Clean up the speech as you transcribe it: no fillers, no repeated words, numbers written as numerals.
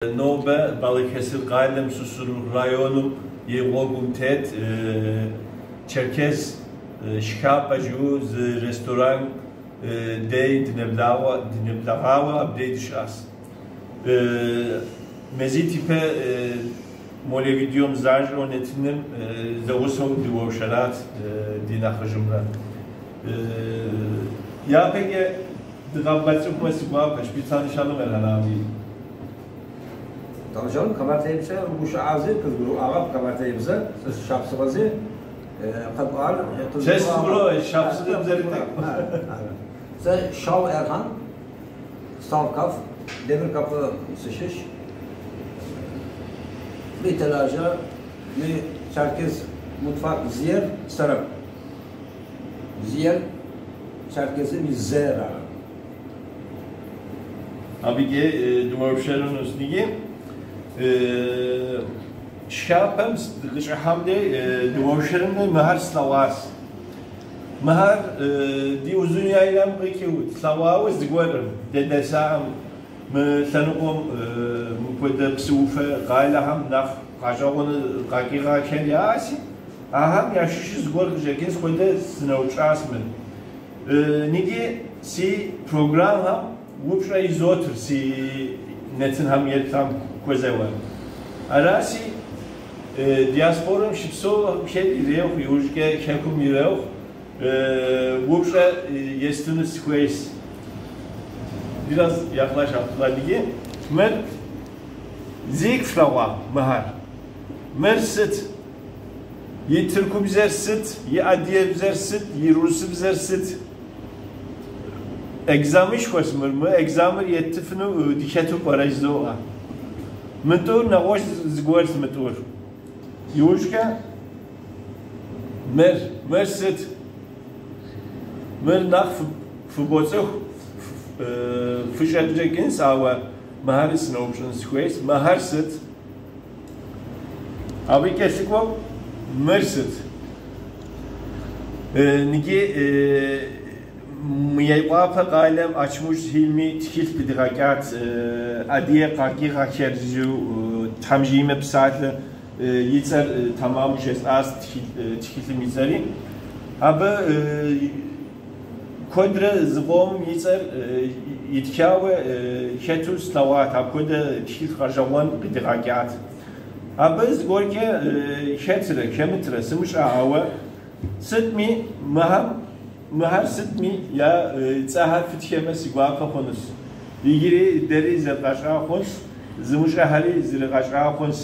Нобэ Балыкэсыр къалэм, Сусурлук районым и гъуэгум тет Черкес шхапӏэ жиӏэу зы ресторан дей дынэблэгъауэ абдей дыщыӏэс. Мазитӏ ипэ молей видеом занщӏэу нэтыным зэгъусэу дыуэршэрат ди нэхъыжьымрэ. Япэкӏэ дыкъэбгъэцӏыхумэ си гуапэщ, Bir tanışalım Erhan abi. Tanışalım. Къэбэрдеибзэ гущыӏази къызгурыӏуагъэп къэбэрдеибзэ шапсыгъэзи къэпӏуар. Ses bro, шапсыгъэбзэри. Сэ Шау Эрхан, Ставкав, Демир-Капы сыщыщ. Мы телажьэ, мы Черкес мутфак зиер сэрэп. Зиер Черкесым и зэр ары. Абыкӏэ дыуэршэрынущ ниги. Шхапӏэм дыкъыщӏыхьэм дей дыуэршэрым дей мыхэр слъэгъуащ. Мыхэр ди Узуняйлэм къикӏыу тлъэгъуауэ зыгуэрым дэдэсаӏым мы лъэныкъуэм мыпхуэдэ псыуфэ къалэхэм нэхъ гъэщӏэгъуэну къэкӏыгъэхэр яӏэси, ахэм ящыщу зыгуэр къыщӏэкӏын хуэдэ сыноупщӏащ мыр. Ниги си программэм упщӏэ изотыр си нэтынхэм еплъам хуэзэуэ. Араси диаспорэм щыпсэухэр ирехъу, иужькӏэ хэкум ирехъу, упщӏэ естыну сыхуейщ. Biraz yaklaş Abdullah ниги. Мыр зик флъэгъуа мыхэр. Мыр сыт? И тыркубзэр сыт? И адыгэбзэр сыт? И русыбзэр сыт? Экзаменышхуэщ мыр. Мы экзаменыр еттыфыну дыхэту пӏэрэ жызоӏэ. Мы тӏур нэгъуэщӏ зыгуэрщ мы тӏур. Иужькӏэ мыр сыт? Мыр нэхъ фыбоцӏыху, фыщӏэкӏынщ, ауэ мыхэри сыноупщӏын сыхуейщ. Мыхэр сыт? Абы кӏэлъыкӏуэу мыр сыт? Ниги Мыекъуапэ къалэм Ачмыжь Хильми тхылъ къыдигъэкӏат адыгэ къэкӏыгъэхэр жиӏэу тхьэмжьимэ псалъэ и цӏэр тэмэму жесӏащ тхылъым и цӏэри. Абы куэдрэ зыкъомым и цӏэр итхауэ хэту слъэгъуат, апхуэдэ тхылъ гъэщӏэгъуэн къыдигъэкӏат. Абы зыгуэркӏэ хэтрэ хэмытрэ сымыщӏэ, ауэ сытми мыхэр сытми я цӏэхэр фытхэмэ си гуапэ хъунущ. Иджыри дэри зэдгъэщӏа хъунщ, зымыщӏэхэри зригъэщӏа хъунщ.